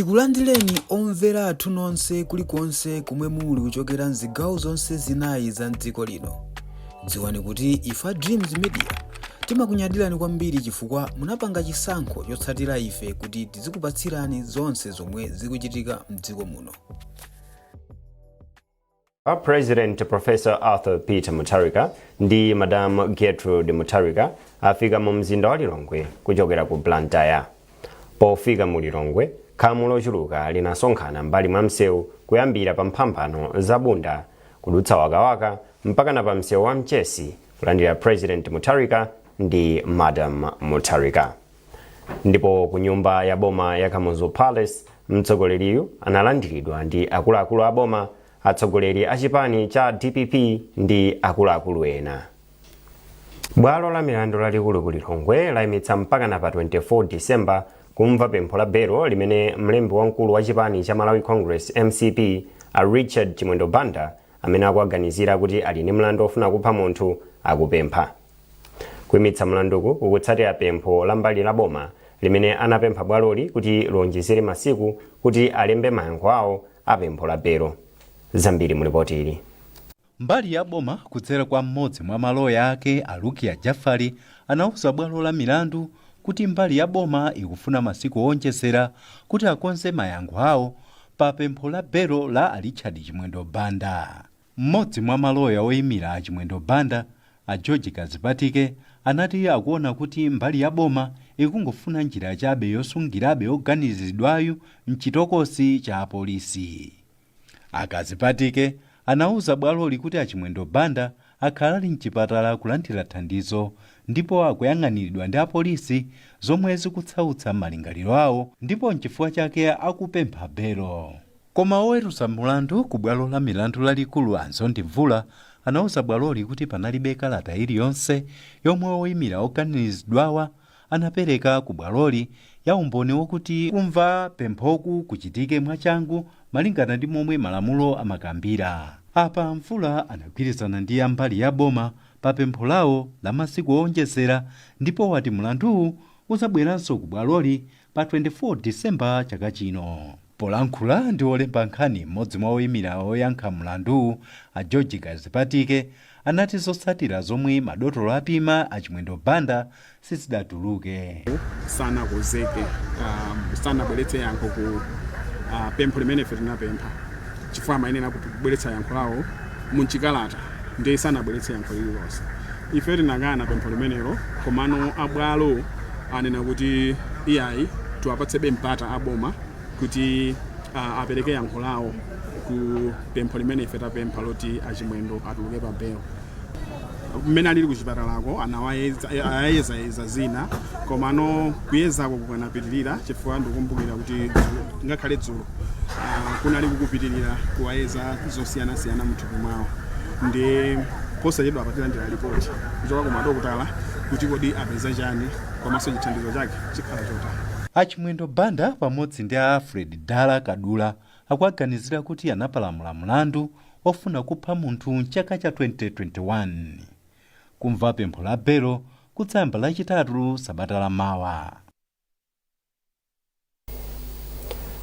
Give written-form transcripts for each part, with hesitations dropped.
Tikulandireni omvera athu nonse kulikonse komwe muli kuchokera mzigawo zonse zinayi za mdziko lino. Dziwani kuti ife a Dreams Media timakunyadirani kwambiri chifukwa munapanga chisankho chotsatira ife kuti tizikupatsirani zonse zomwe zikuchitika mdziko muno. President Professor Arthur Peter Mutharika ndi Madam Gertrude Mutharika afika mu mzinda wa Lilongwe kuchokera ku Blantyre. Pofika mu Lilongwe, khamu lochuluka linasonkhana mbali mwa msewu kuyambira pa mphambano za Bunda kudutsa Wakawaka mpakana pa msewu wa Mchesi kulandira President Mutharika ndi Madam Mutharika. Ndipo ku nyumba ya boma ya Kamuzu Palace, mtsogoleriyu analandiridwa ndi akuluakulu a boma, atsogoleri a chipani cha dpp ndi akuluakulu ena. Bwalo la milandu lalikulu ku Lilongwe layimitsa mpakana pa 24 December kumva pempho la belo limene mlembi wamkulu wa chipani cha Malawi Congress mcp a Richard Chimwendo Banda amene akuwaganizira kuti ali ndi mlandu ofuna kupha munthu akupempha. Kuimitsa mlanduku kukutsatira pempho la mbali la boma limene anapempha bwaloli kuti lionjezere masiku kuti alembe mayankho awo a pempho la belo. Zambiri mu lipoti ili. Mbali ya boma kudzera kwa mmodzi mwa maloya ake a Lukia Jafali anauza bwalo la milandu kuti mbali ya boma ikufuna masiku owonjezera kuti akonze mayankho awo pa pempho la belo la a Richard Chimwendo Banda. Mmodzi mwa maloya oyimira a Chimwendo Banda, a George Kadzipatike, anati akuona kuti mbali ya boma ikungofuna njira chabe yosungirabe oganiziridwayu mchitokosi cha apolisi. A Kadzipatike anauza bwaloli kuti a Chimwendo Banda akhala ali mchipatala kulandira thandizo ndipo akuyang'aniridwa ndi apolisi zomwe zikutsautsa malingaliro awo ndipo nchifukwa chake akupempha belo. Koma oweruza mulandu ku bwalo la milandu lalikulu a Mzondi Mvula anauza bwaloli kuti panalibe kalata iliyonse yomwe oyimira oganiziridwawa anapereka ku bwaloli ya umboni wokuti kumva pemphoku kuchitike mwachangu malingana ndi momwe malamulo amakambira. Apa a Mvula anagwirizana ndi a mbali ya boma pa pempho lawo la masiku owonjezera ndipo wati mlanduwu uzabweranso ku bwaloli pa 24 December chaka chino. Polankhula ndi olemba nkhani mmodzi mwa oyimira oyankha mlanduwu a George Kadzipatike anati zotsatira zomwe madotolo apima a Chimwendo Banda sizidatuluke. Sanakonzeke, sanabweretse yankho ku pempho limene ife tinapempha chifukwa amayenera kubweretsa yankho lawo mumchikalata, ndiye sanabweretse yankho lililonse. Ife tinakana pempho limenelo, komano abwalo anena kuti iyayi, tiwapatsebe mpata aboma kuti apereke yankho lawo ku pempho limene ife tapempha loti achimwendo atuluke pa belo. Mmene alili kuchipatalako anawayezayeza zina, komano kuyezako kukanapitirira chifukwa ndikukumbukira kuti ngakhale dzulo kunali kukupitirira kuwayeza zosiyanasiyana mthupi mwawo. Ndi posachedwa tilandira ripoti kuchoka ku madokotala kuti kodi apeza chani komanso chithandizo chake chikhala chotani. A Chimwendo Banda pamodzi ndi a Alfred Dala Kadula akuwaganizira kuti anapalamula mlandu ofuna kupha munthu mchaka cha 2021. Kumva pempho la belo kudzayamba Lachitatu sabata la mawa.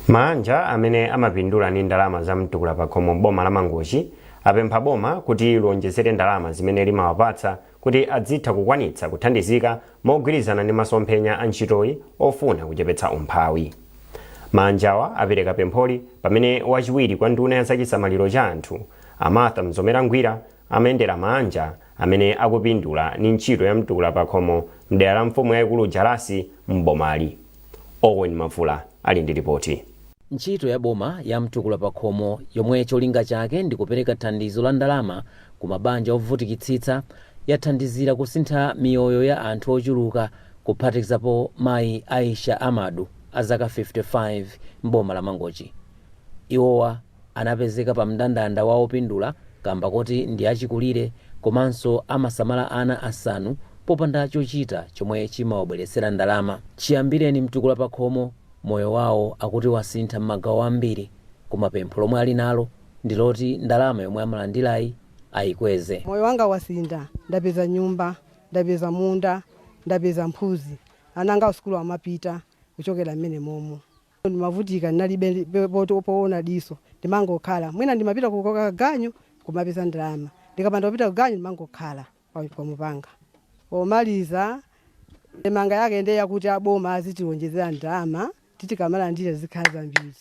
Maanja amene amapindula ndi ndalama za mtukula pakhomo m'boma la Mangochi apempha boma kuti lionjezere ndalama zimene limawapatsa kuti adzitha kukwanitsa kuthandizika mogwirizana ndi masomphenya a ntchitoyi ofuna kuchepetsa umphawi. Maanjawa apereka pempholi pamene wachiwiri kwa nduna ya zachisamaliro cha anthu a Martha Mzomera Ngwira amayendera maanja amene akupindula ndi ntchito ya mtukula pakhomo mdera la mfumu yayikulu Jalasi m'bomali. Owen Mavula ali ndi ripoti. Ntchito ya boma ya mtukula pakhomo yomwe cholinga chake ndi kupereka thandizo la ndalama ku mabanja ovutikitsitsa yathandizira kusintha miyoyo ya anthu ochuluka kuphatikizapo mayi Aisha Amadu a zaka 55 m'boma la Mangochi. Iwowa anapezeka pa mndandanda wa opindula kamba koti ndi achikulire komanso amasamala ana asanu popanda chochita chomwe chimawabweretsera ndalama. Chiyambireni mtukula pakhomo, moyo wawo akuti wasintha m'magawo ambiri, koma pempho lomwe ali nalo ndi loti ndalama yomwe amalandilayi ayikweze. Moyo wanga wasintha, ndapeza nyumba, ndapeza munda, ndapeza mbuzi, ana anga sukulu amapita kuchokera mmene momo. Ndimavutika, ndinalibe poona diso, ndimangokhala. Mwina ndimapita kukoka ganyu kumapeza ndalama, ndikapanda kupita kuganyu ndimangokhala pamupanga. Pomaliza, manga yake ndiye yakuti aboma azitiwonjezera ndalama, titikamalandira zikhala zambiri.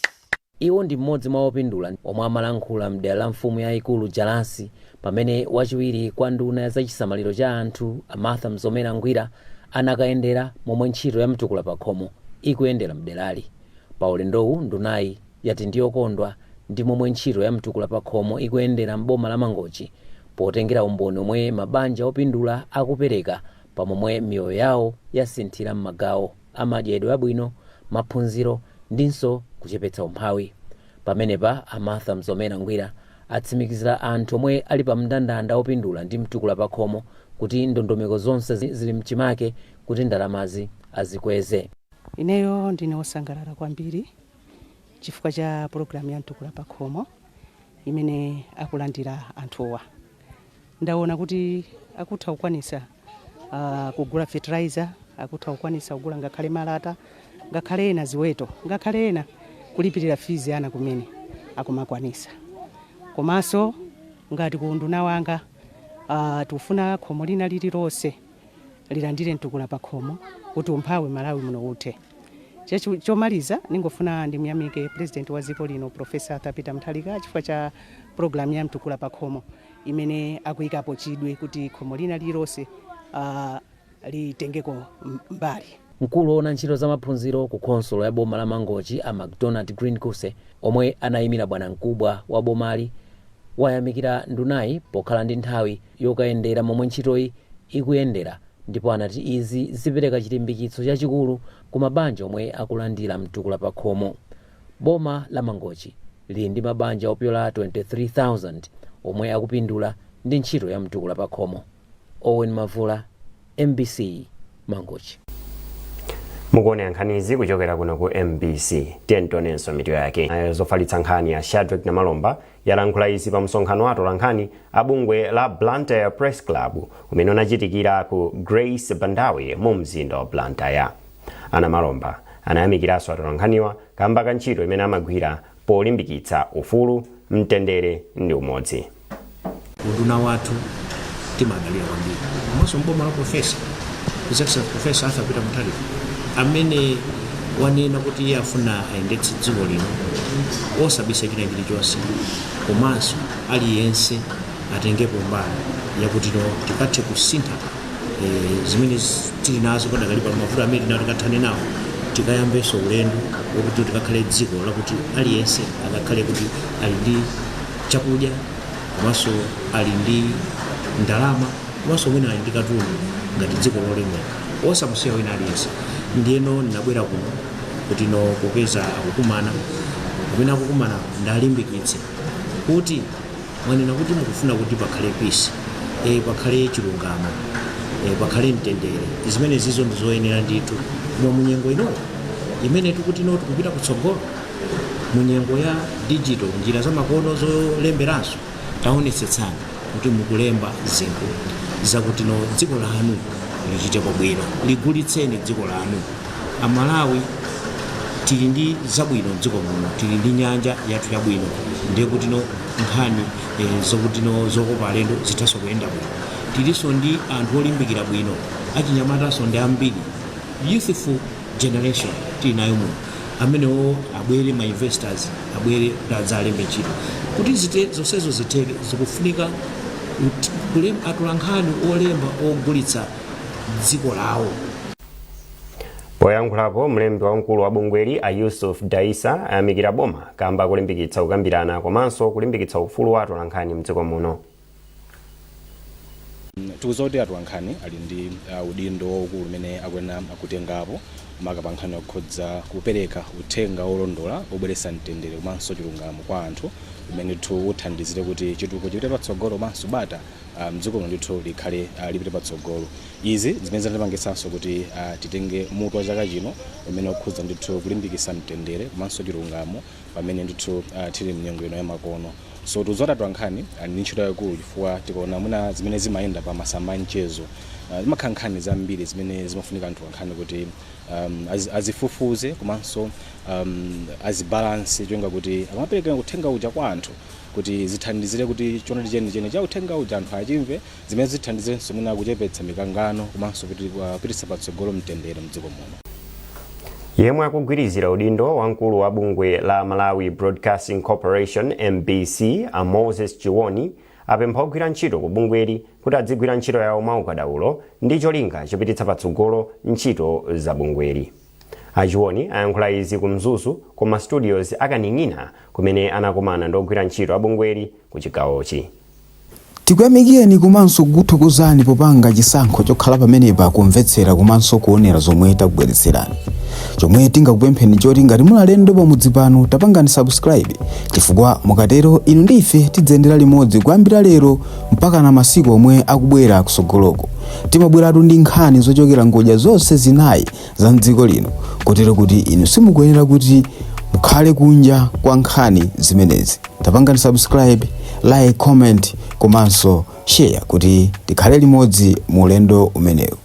Iwo ndi mmodzi mwa opindula omwe amalankhula mdera la mfumu yayikulu Jalasi, pamene wachiwiri kwa nduna ya zachisamaliro cha anthu a Martha Mzomera Ngwira anakayendera momwe ntchito ya mtukula pakhomo ikuyendera mderali. Pa ulendowu, ndunayi yati ndiyokondwa ndi momwe ntchito ya mtukula pakhomo ikuyendera m'boma la Mangochi, potengera umboni omwe mabanja opindula akupereka pamomwe miyoyo yawo yasinthira m'magawo amadyedwe abwino, maphunziro ndinso kuchepetsa umphawi. Pamenepa a Martha Mzomera Ngwira atsimikizira anthu omwe ali pa mndandanda opindula ndi mtukula pakhomo kuti ndondomeko zonse zili mchimake kuti ndalamazi azikweze. Ineyo ndine wosangalala kwambiri chifukwa cha pulogalamu ya mtukula pakhomo imene akulandira anthuwa. Ndaona kuti akutha kukwanisa kugula fertilizer, akutha kukwanisa kugula ngakhale malata, ngakhale ena ziweto, ngakhale ena kulipirira fees ana kumene akumakwanisa. Komanso ngati ku unduna wanga, tikufuna khomo lina lililonse lilandire mtukula pakhomo kuti umphawi Malawi muno uthe. Chomaliza, ningofuna ndimuyamike President wa dziko lino, Professor Arthur Peter Mutharika, chifukwa cha pulogalamu ya mtukula pakhomo imene akuyikapo chidwi kuti khomo lina lililonse litengeko mbali. Mkulu woona ntchito za maphunziro ku khonsolo ya boma la Mangochi, a McDonald Green Kuse, omwe anayimira bwanamkubwa wa bomali, wayamikira ndunayi pokhala ndi nthawi yokayendera momwe ntchitoyi ikuyendera, ndipo anati izi zipereka chilimbikitso chachikulu ku mabanja omwe akulandira mtukula pakhomo. Boma la Mangochi lili ndi mabanja opyola 23,000 omwe akupindula ndi ntchito ya mtukula pakhomo. Owen Mavula, MBC, Mangochi. Mukuonera nkhanizi kuchokera kuno ku MBC. Tiyeni tionenso mitu yake. Ayo zofalitsa nkhani ya Shadrack Namalomba yalankhula izi pa msonkhano wa atolankhani a bungwe la Blantyre Press Club umene unachitikira ku Grace Bandawe mu mzinda wa Blantyre. A Namalomba anayamikiranso atolankhaniwa kamba ka ntchito imene amagwira polimbikitsa ufulu, mtendere ndi umodzi. Unduna wathu timadalira kwambiri, komanso mboma la Professor, His Excellency Professor Arthur Peter Mutharika, amene wanena kuti iye afuna ayendetse dziko lino osabisa china chilichonse, komanso aliyense atengepo mbali yakuti no tikathe kusintha zimene tili nazo padakali pano, mavuto amene tinawo tikathane nawo, tikayambenso ulendo wokuti tikakhale dziko lakuti aliyense akakhale kuti ali ndi chakudya, komanso ali ndi ndalama, komanso mwina ali ndi katundu ngati dziko lolemera, osamusiya wina aliyense. Ndiyeno ndinabwera kuno kuti no popeza akukumana, pamene akukumana ndalimbikitse kuti mwanena kuti mukufuna kuti pakhale peace, pakhale chilungamo, pakhale mtendere. Zimene zizo ndi zoyenera ndithu, koma munyengo inoyo imene tikuti no tikupita kutsogolo munyengo ya digital, njira zamakono zolemberanso, taonetsetsani kuti mukulemba zinthu zakuti no dziko lanu lichiteko bwino, ligulitseni dziko lanu. Amalawi tili ndi zabwino mdziko muno, tili ndi nyanja yathu yabwino, ndiye kuti no nkhani zokuti no zokopa alendo zithanso kuyenda bwino. Tilinso ndi anthu olimbikira bwino, achinyamatanso ndi ambiri, youthful generation tili nayo muno. Amenewo abwere, ma investors abwere kuti adzalembe ntchito. Kuti zonsezo zitheke, zikufunika atolankhani olemba ogulitsa dziko lawo. Poyankhulapo, mlembi wamkulu wa bungweli a Yusuf Daisa ayamikira boma kamba kulimbikitsa kukambirana komanso kulimbikitsa ufulu wa atolankhani mdziko muno. Tikudziwa kuti atolankhani ali ndi udindo waukulu umene akuyenera kutengapo, maka pa nkhani yokhudza kupereka uthenga wolondola obweretsa mtendere komanso chilungamo kwa anthu, umene ndithu uthandizire kuti chitukuko chipite patsogolo komanso bata mdziko muno ndithu likhale lipite patsogolo. Izi zimene zinatipangitsanso kuti titenge mutu wa chaka chino umene ukhudza ndithu kulimbikitsa mtendere komanso chilungamo pamene ndithu tili mnyengo ino yamakono. So tuzoti atolankhani ali ndi ntchito yayikulu, chifukwa tikaona mwina zimene zimayenda pa masamba a mchezo, zimakhala nkhani zambiri zimene zimafunika atolankhani kuti azifufuze komanso azibalance, cholinga kuti amapereka uthenga uja kwa anthu kuti zithandizire kuti choonadi chenicheni cha uthenga uja anthu achimve, zimene zithandizirenso mwina kuchepetsa mikangano komanso kuti kupititsa patsogolo mtendere mdziko muno. Yemwe akugwirizira udindo wamkulu wa bungwe la Malawi Broadcasting Corporation, MBC, a Moses Chiwoni, apempha ogwira ntchito ku bungweli kuti adzigwira ntchito yawo mwaukadaulo ndi cholinga chopititsa patsogolo ntchito za bungweli. A Chiwoni ayankhula izi ku Mzuzu ku ma studios akaning'ina, kumene anakumana ndi ogwira ntchito a bungweli ku chigawochi. Tikuyamikeni komanso kukuthokozani popanga chisankho chokhala pamenepa kumvetsera komanso kuonera zomwe takubweretserani. Chomwe tingakupempheni choti ngati muli alendo pamudzi pano, tapangani subscribe, chifukwa mukatero inu ndi ife tidzayendera limodzi kuyambira lero mpaka na masiku omwe akubwera kusogoloko. Timabweratu ndi nkhani zochokera ngodya zonse zinayi za mdziko lino, kotero kuti inu simukuyenera kuti mukhale kunja kwa nkhani zimenezi. Tapangani subscribe, like, comment komanso share kuti tikhale limodzi mu ulendo umenewu.